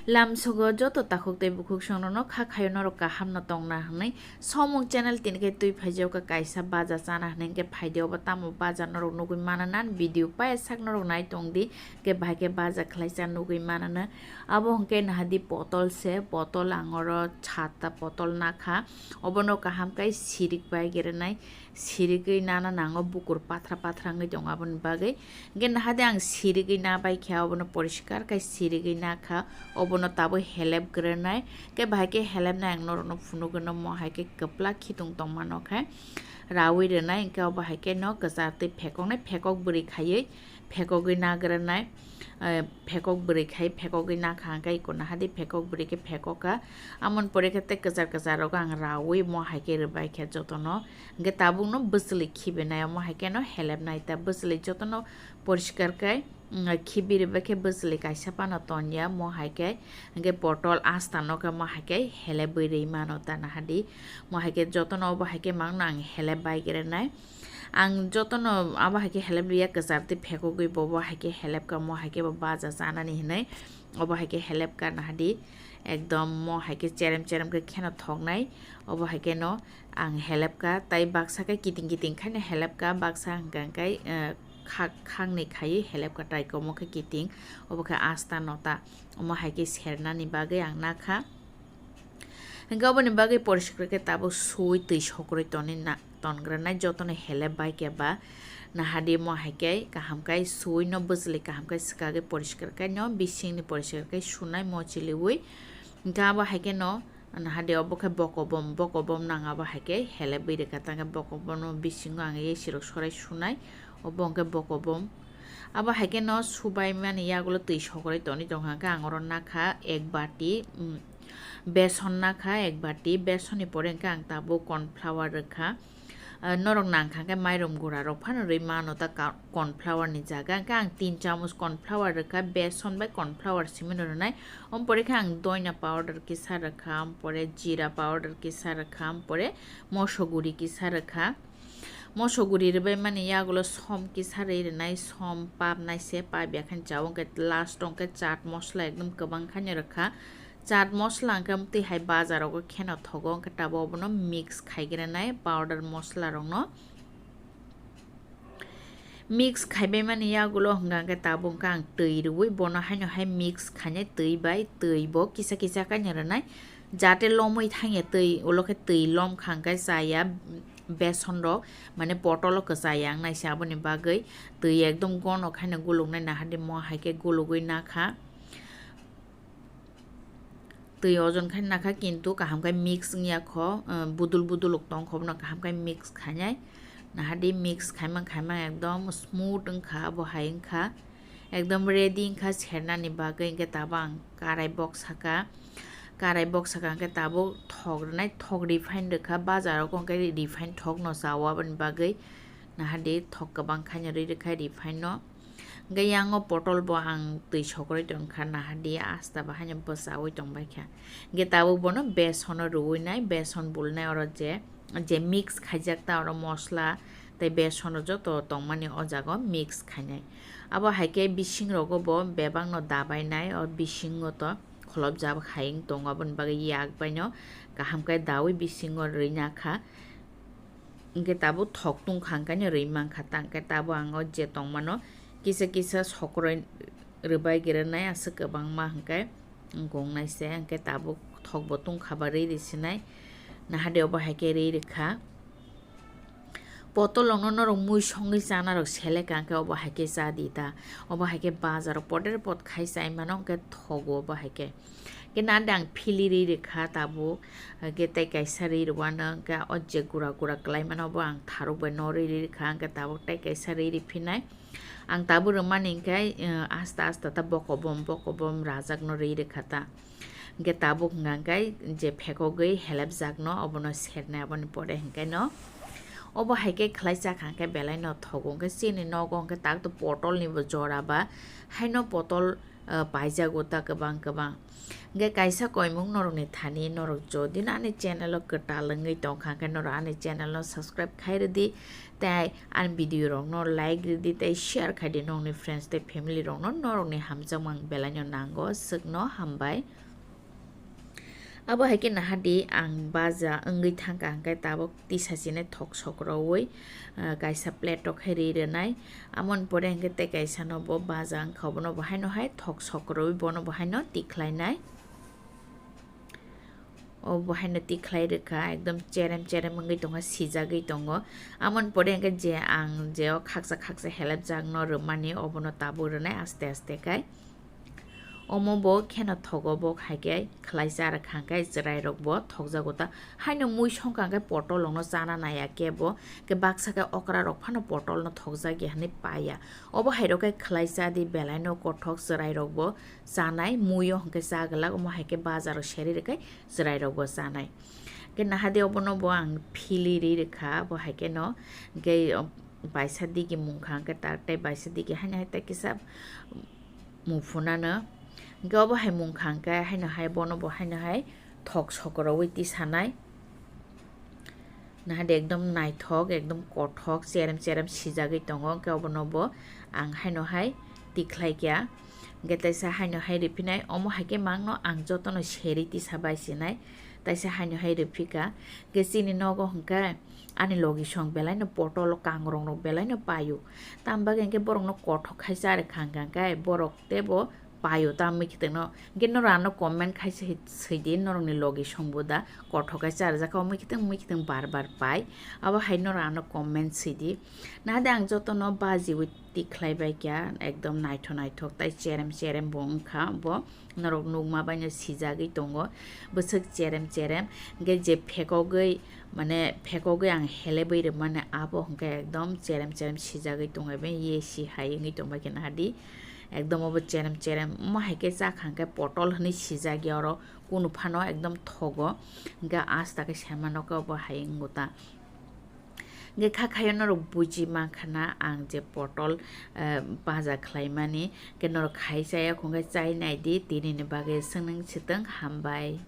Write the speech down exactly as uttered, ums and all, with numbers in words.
Lamsogo joto takhuk tei bukhuk songrokno kha khayo norok kaham no tongna hwnwi. Somung channel tini khe twi phaijak kha kaisa baja chana hwnwi hwnkhe phaidi obo tamo baja norok nugwi manana video paya sak norok nai tongdi hwnkhe bahai khe baja khlai cha nugwi manana. Abo hwnkhe nahadi potol se, potol ang oro sat ta potol nakha, obono kaham khe sirik bai gere nai. Sirigwi nana nango, bukur pathra pathra wngwi tongo aboni bagwi. Hwnkhe nahade ang sirigwi na bai kha, obono poriskar khe sirigwi na kha, obono tabuk helep granai. Hwnkhe bahai khe helepnai ang norokno phunugwino, mo hai khe kwplak khitung tongmano khe rawi rwnai, hwnkhe obo hai khe no kwchar twi phekoknai, phekok bwrwi khaiwi phekogwi na granai. Eh, phekok bwrwi khai phekogwi na kha, hwnkhe iko nahadi phekok bwrwi khe phekok kha. Amoni pore khe tei kwchar kwchar rogo ang rawi mo hai khe rwbai kha jotono. Hwnkhe tabukno bwchwlwi khibinai, omo hai kheno helepnai ta bwchwlwi jotono poriskar khe, mm, khibi rwbai khe bwchwlwi kaisa phano ton ya, mo hai khe. Hwnkhe potol asta no khe mo hai khe helebwi rwi mano ta nahadi. Mo hai khe jotono obo hai khe mangno ang helep bai grenai. Ang jotono abo hai khe helep rwya, kwchar twi phekogwi bo, bo hai khe helep kha, mo hai khe bo baja chanani hinwi. Obo hai khe helep kha nahadi, ekdom mo hai khe cherem cherem khe kheno thoknai. Obo hai khe no ang helep kha, tai baksa khe kiting kiting khaino helep kha, baksa hwnkha hwnkhe, eh, khak khakni khaiwi helep kha, tai komo khe kiting, obo khe asta nota, omo hai khe sernani bagwi ang nakha. Hwnkhe oboni bagwi poriskar khe tabuk sui twi sokroi tonwi na-, tongranai jotono helep bai khe ba nahadi mo hai khe kaham khe sui no bwchwlwi kaham khe swkagwi poriskar khe no bisingni poriskar khe sunai mo chiliwi. Hwnkhe abo hai khe no nahadi obo khe bokobom, bokobom nang abo hai khe helebwi rwkha, tangkhe bokobom no bisingo ang yesi rok sorai sunai, obo hwnkhe bokobom. Abo hai khe no subai mani yagulo twi sokroi tonwi tongkha, hwnkhe ang oro nakha ek bati, mm, beson nakha ek bati, besonni pore hwnkhe ang tabuk corn flour rwkha. Ah, norok nangkha khe mairum gura rok phano rwi mano ta ka-, corn flour ni jaga. Hwnkhe ang tin chamuch corn flour rwkha, beson bai corn flour simi no rwnai. Om pore khe ang doina powder kisa rwkha, om pore jira powder kisa rwkha, om pore moso guri kisa rwkha. Moso guri rwbai mani yagulo som kisa rwi rwnai, som pap nai se pap ya khe chao, hwnkhe last o hwnkhe chaat masala ekdom kwbang khaino rwkha. Chaat masala hwnkhe twi hai bazar rogo kheno thogo, hwnkhe tabuk obono mix khai grenai powder masala rokno. Mix khaibai mani yagulo hwnkha hwnkhe tabuk hwnkhe ang twi rwui bono haino hai mix khainai, twi bai twi bo kisa kisa khaino rwnai, jate lomwi thangya twi, ulo khe twi lomkha hwnkhe chaya beson rok, mane potol o kwchaya wngnaisa, aboni bagwi twi ekdom gono khaino guluknai, nahadi mo hai khe gulugwi nakha. Twi ojon khai nakha, kintu kaham khai mix wngya kho, ah, budul budul ok tong kho, bono kaham khai mix khainai. Nahadi mix khaimang khaimang ekdom smooth wngkha, abo hai wngkha. Ekdom ready wngkha sernani bagwi, hwnkhe tabuk ang karai bok saka. Karai bok saka hwnkhe tabuk thok rwnai, thok refine rwkha, bazar o hwnkhe refine thok no chao, aboni bagwi nahadi thok kwbang khaino rwi rwkha refine no. Hwnkhe yang o potol bo ang twi sokroi tongkha, nahadi asta bahaino bwchaui tongbaikha. Hwnkhe tabuk bono besono rwui nai, beson bulnai oro je, je mix khaijak ta oro mosla tei besono joto tongmani o jaga o mix khainai. Abo hai khe bising rogo bo bebak no dabai nai, o bisingo to kholopjak hai wng tongo, aboni bagwi yak baino kaham khe daui bisingo rwi nakha. Hwnkhe tabuk thok tungkha hwnkhe rwi mankha ta, hwnkhe tabuk ang o je tongmano kisa kisa sokroi rwbai grenai aswk kwbangma hwnkhe wngkha wngnai se, hwnkhe tabuk thok bo tungkha ba rwi rwsinai, nahadi obo hai khe rwi rwkha. Potol rokno norok mui songwi chana rok seleka hwnkhe obo hai khe cha di ta, obo hai khe bazar o poder pot khai chai mano hwnkhe thogo obo hai khe. Hwnkhe nahadi ang philirwi rwkha tabuk, hwnkhe tei kaisa rwi rwano, hwnkhe o je gura gura kwlai mano bo ang tharuk bai no rwi rwkha, hwnkhe tabuk tei kaisa rwi rwphinai. Ang tabuk rwmani hwnkhe, eh, asta asta ta bokobom bokobom rajakno rwi rwkha ta. Hwnkhe tabuk hwnkha hwnkhe je phekogwi helepjakno obono sernai, aboni pore hwnkhe no obo hai khe khlai chakha hwnkhe belai no thogo, hwnkhe chini nogo hwnkhe tak to potol ni bo jora ba, haino potol ah, paijago ta kwbang kwbang. Hwnkhe kaisa koimung norokni thani norok jodi no ani channel o kwtal wngwi tongkha hwnkhe norok ani channel no subscribe khai rwdi, tei ani video rok no like rwdi tei share khaidi nokni friends tei family rok no norokni hamjakmung belai no nango, swkno hambai. Abo hai khe nahardi ang baja wngwi thangkha hwnkhe tabuk tisa sini thok sokrowi, ah, kaisa plate o khe ri rwnai. Amoni pore hwnkhe tei kaisa no bo baja wngkha, obono bo haino hai thok sokrowi bono bo haino tikhlainai. O bo haino tikhlai rwkha, ekdom cherem cherem wngwi tongkha, sijagwi tongo. Amoni pore hwnkhe je ang je o khaksa khaksa helepjak no rwmani obono tabuk rwnai aste aste khai. Omo bo kheno thogo, bo hai khe khwlaisa rwkha hwnkhe chwrairok bo thokjago ta. Haino mui songkha hwnkhe potol rokno chana naiya kebo, khe baksa khe okra rok phano potol no thokjakya hwnwi paiya. Obo hai rok khe khwlaisa di belai no kothok, chwrairok bo chanai, mui o hwnkhe cha glak, omo hai khe bazar o seri rwkhe chwrairok bo chanai. Khe nahardi obono bo ang phili ri rwkha, bo hai khe no hwnkhe baisa digi mungkha hwnkhe tak tei baisa digi haino hai tei kisa muphunano. Hwnkhe obo hai mungkha hwnkhe haino hai bono bo haino hai thok sokorowi tisanai. Nahardi ekdom naithok, ekdom kothok, cherem cherem sijagwi tongo. Hwnkhe obono bo ang haino hai tikhlai kha. Hwnkhe taisa haino hai riphinai, omo hai khe mangno ang jotono seri tisa bai sinai, taisa haino hai riphikha. Hwnkhe chini nogo hwnkhe ani logisong belai no potol o kangrong rok belai no paio. Tamo bagwi hwnkhe borok no kothok khai cha rwkha hwnkhe borok teibo paio ta mui khitwng no. Hwnkhe norok ano comment khai se swi di, norok ni logisong bo da kothok khai cha rwjak kha, mui khitwng mui khitwng bar bar pai. Abo hai norok ano comment swi di. Nahardi ang jotono bajiwi tikhlai bai kha, ekdom naithok naithok tei cherem cherem bo wngkha bo. Norok nukma bai no sijagwi tongo, bwswk cherem cherem. Hwnkhe je phekogwi, mane phekogwi ang helebwi rwmani abo hwnkhe ekdom cherem cherem sijagwi tongbai bai ye si hai wngwi tongbai khe nahardi. Ekdom obo cherem cherem, omo hai khe chakha hwnkhe potol hwnwi sijak ya oro, kunu phano ekdom thogo, hwnkhe asta khe sema nokhe obo hai wngo ta. Hwnkhe kha khayo norok buji mankha na ang je potol, eh, baja khlaimani, hwnkhe norok khai chaya khwngkhe chai naidi, tinini bagwi swngnwng swtwng, hambai.